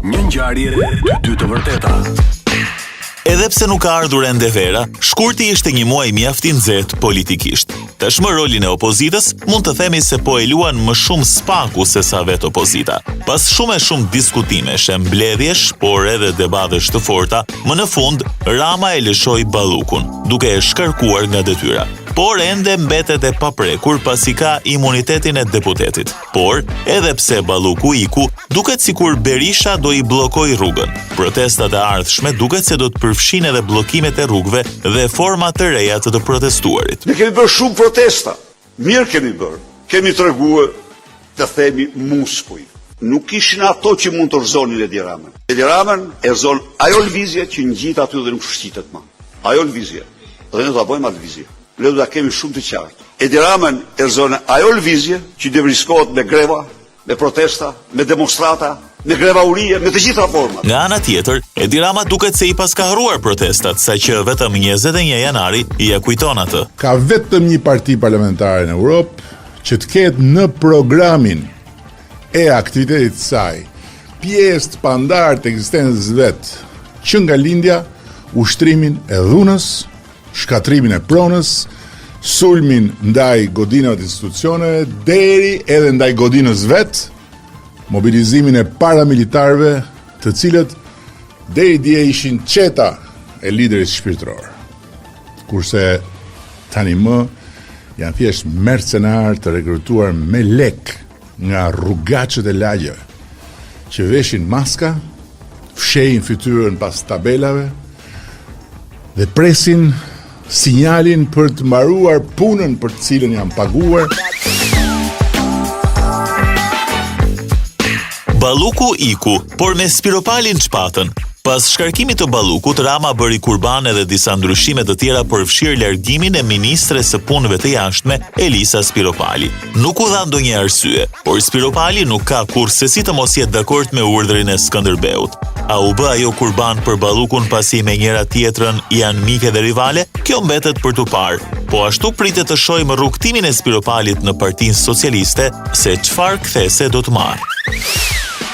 Një ngjarje, dy të vërteta. Edhe pse nuk ka ardhur ende vera, shkurti ishte një muaj mjaft i nxehtë politikisht. Tashmë rolin e opozitës mund të themi se po e luan më shumë SPAK-u sesa vetë opozita. Pas shumë e shumë diskutimesh e mbledhjesh, por edhe debatesh të forta, më në fund Rama e lëshoi Ballukun, duke e shkarkuar nga detyra. Por ende mbetet e paprekur pasi ka imunitetin e deputetit. Por, edhe pse Balluku iku, duket sikur Berisha do i bllokojë rrugën. Protestat e ardhshme duket se do të përfshijnë edhe bllokimet e rrugëve dhe forma të reja të të protestuarit. Ne kemi bërë shumë protesta. Mirë kemi bërë. Kemi treguar të themi muskuj. Nuk ishin ato që mund të rrëzonin Edi Ramën. Edi Ramën e rrëzon ajo lëvizje që ngjitet aty dhe nuk shqitet më. Ajo lëvizje. Dhe ne do ta bëjmë atë lëvizje. Ne do ta kemi shumë të qartë. Edi Ramën e rrëzon ajo lëvizje që devriskohet me greva, me protesta, me demonstrata, me greva urie, me të gjitha format. Nga ana tjetër, Edi Rama duket se i paska harruar protestat, saqë vetëm 21 janari ia kujton atë. Ka vetëm një parti parlamentare në Europë që të ketë në programin e aktivitetit të saj pjesë të pandarë të ekzistencës vet që nga lindja ushtrimin e dhunës, shkatërrimin e pronës, sulmin ndaj godinave të institucioneve, deri edhe ndaj godinës vet, mobilizimin e paramilitarëve, të cilët deri dje ishin çeta e liderit shpirtëror. Kurse tani më janë thjesht mercenarë të rekrutuar me lek nga rrugaçët e lagjeve, që veshin maska, fshehin fytyrën pas tabelave dhe presin sinjalin për të mbaruar punën për të cilën janë paguar. Balluku iku, por me Spiropalin ç'patën. Pas shkarkimit të Ballukut, Rama bëri kurban edhe disa ndryshime të tjera përfshirë largimin e ministres së Punëve të Jashtme, Elisa Spiropali. Nuk u dha ndonjë arsye, por Spiropali nuk ka kurrsesi të mos jetë dakord me urdhrin e Skënderbeut. A u bë ajo kurban për Ballukun pasi me njëra tjetrën janë mike dhe rivale? Kjo mbetet për t'u parë. Po ashtu pritet të shohim rrugëtimin e Spiropalit në Partinë Socialiste se çfarë kthese do të marrë.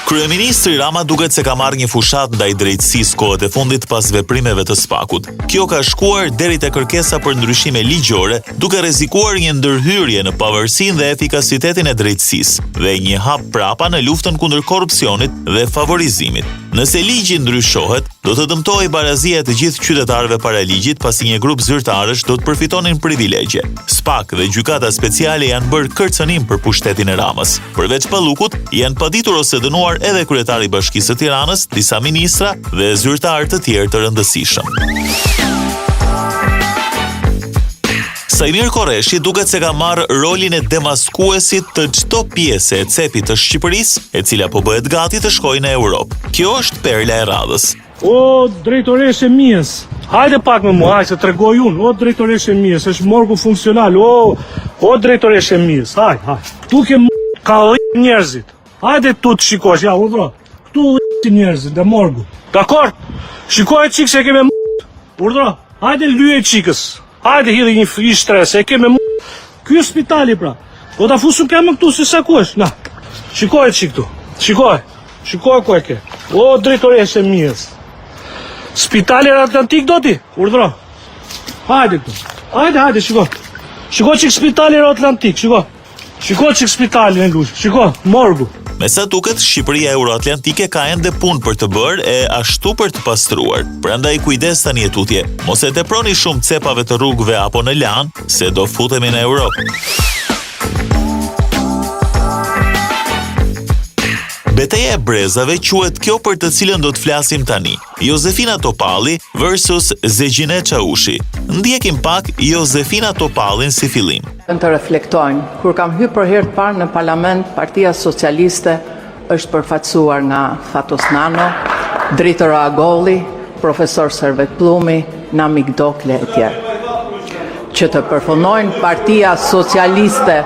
Kryeministri Rama duket se ka marrë një fushatë ndaj drejtësisë kohët e fundit pas veprimeve të SPAK-ut. Kjo ka shkuar deri te kërkesa për ndryshime ligjore, duke rrezikuar një ndërhyrje në pavarësinë dhe efikasitetin e drejtësisë dhe një hap prapa në luftën kundër korrupsionit dhe favorizimit. Nëse ligji ndryshohet, do të dëmtohej barazia e të gjithë qytetarëve para ligjit, pasi një grup zyrtarësh do të përfitonin privilegje. SPAK dhe Gjykata Speciale janë bërë kërcënim për pushtetin e Ramës. Përveç Ballukut, janë paditur ose dënuar edhe kryetari i Bashkisë së Tiranës, disa ministra dhe zyrtarë të tjerë të rëndësishëm. Saimir Korreshi duket se ka marrë rolin e demaskuesit të çdo pjese e cepit të Shqipërisë, e cila po bëhet gati të shkojë në Europë. Kjo është perla e radhës. O drejtoreshë e Mijës, hajde pak me mua, hajde se tregoj unë. O drejtoreshë e Mijës, është morgu funksional. O o drejtoreshë e Mijës, hajde, hajde. Këtu ke ka njerëzit. Hajde tu të shikosh, ja, urdhro. Këtu njerëzit dhe morgu. Dakor? Shikoje çik se kemi urdhro. Hajde lyej çikës. Hajde hidhi një një shtresë, e kemi Ky është spitali pra. Po ta fusum këmbën këtu se sa ku është. Na. Shikoje çik këtu. Shikoje. Shikoje ku e ke. O drejtoreshë e Mijës. Spitali Atlantik do ti? Urdhro. Hajde këtu. Hajde, hajde, shiko. Shiko çik spitali Atlantik, shiko. Shiko çik spitalin e Lushnjës. Shiko, morgu. Me sa duket, Shqipëria Euroatlantike ka ende punë për të bërë e ashtu për të pastruar. Prandaj kujdes tani e tutje. Mos e teproni shumë cepave të rrugëve apo në Lanë, se do futemi në Europë. Beteja e brezave quhet kjo për të cilën do të flasim tani. Jozefina Topalli versus Zegjine Çaushi. Ndjekim pak Jozefina Topallin si fillim. Të reflektojnë. Kur kam hyrë për herë të parë në parlament, Partia Socialiste është përfaqësuar nga Fatos Nano, Dritëro Agolli, profesor Servet Pllumi, Namik Dokle e tjerë. Që të përfundojnë Partia Socialiste.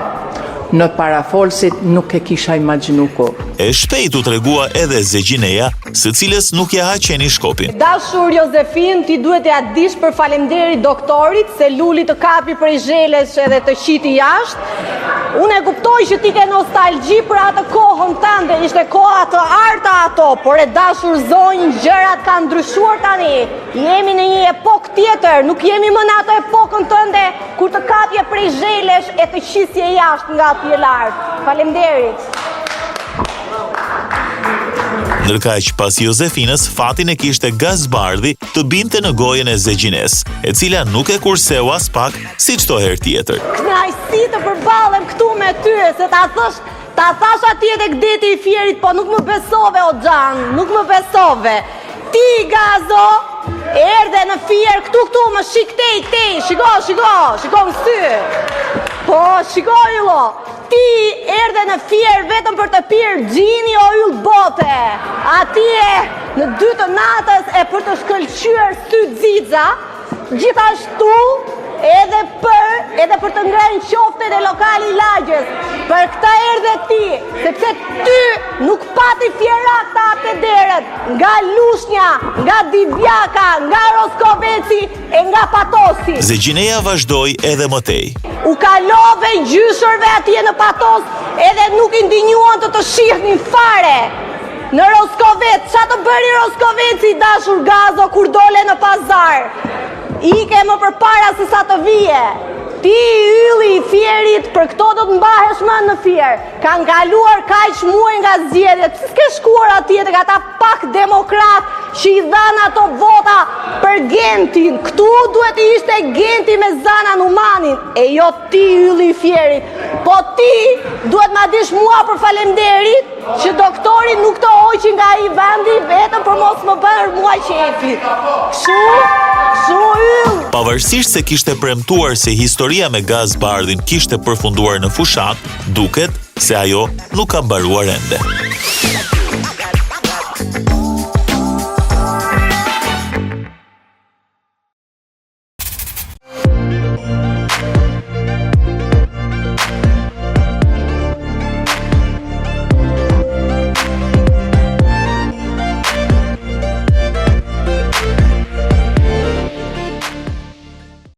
Në parafolësit nuk e kisha imagjinu kurrë. E shpejt u tregua edhe Zegjineja, së cilës nuk ia ha qeni shkopin. E dashur Jozefinë, ti duhet t'ia dish për faleminderit doktorit se Luli të kapi prej zhelesh edhe të qiti jashtë. Unë e kuptoj që ti ke nostalgji për atë kohën tënde, ishte koha të arta ato, por e dashur zonjë, gjërat kanë ndryshuar tani. Jemi në një epokë tjetër, nuk jemi më në atë epokën tënde kur të kapje prej zhelesh e të qisje jashtë nga atje lart. Faleminderit. Ndërkaq pas Jozefinës, fatin e kishte Gaz Bardhi të binte në gojën e Zegjinesë, e cila nuk e kurseu aspak si çdo herë tjetër. Kënaqësi të përballem këtu me ty, se ta thosh, ta thash atje tek deti i Fierit, po nuk më besove o xhan, nuk më besove. Ti Gazo, erdhe në Fier këtu këtu, më shih këtej, këtej, shiko, shiko, shiko në sy. Po, shiko yllo. Ti erdhe në Fier vetëm për të pirë xhini o yll bote. Atje në 2 të natës e për të shkëlqyer sytë xixa, gjithashtu edhe për edhe për të ngrënë qoftet e lokali i lagjes. Për këtë erdhe ti, sepse ty nuk pati fierak të hapte derën nga Lushnja, nga Divjaka, nga Roskoveci e nga Patosi. Zegjineja vazhdoi edhe më tej. U kalove gjyshërve atje në Patos edhe nuk i ndinjuan të të shihnin fare. Në Roskovec, ça të bëri Roskoveci i dashur Gazo kur dole në pazar? Ike më përpara se sa të vije. Ti ylli i Fierit, për këto do të mbahesh mend në Fier. Kanë kaluar kaq muaj nga zgjedhjet, pse s'ke shkuar atje tek ata pak demokratë që i dhanë ato vota për Gentin. Këtu duhet të ishte Genti me Zana Numanin, e jo ti ylli i Fierit. Po ti duhet ma dish mua për falemnderit që doktori nuk të hoqi nga ai vendi vetëm për mos më bërë mua qejfin. Kshu, kshu yll. Pavarësisht se kishte premtuar se historia me Gaz Bardhin kishte përfunduar në fushatë, duket se ajo nuk ka mbaruar ende.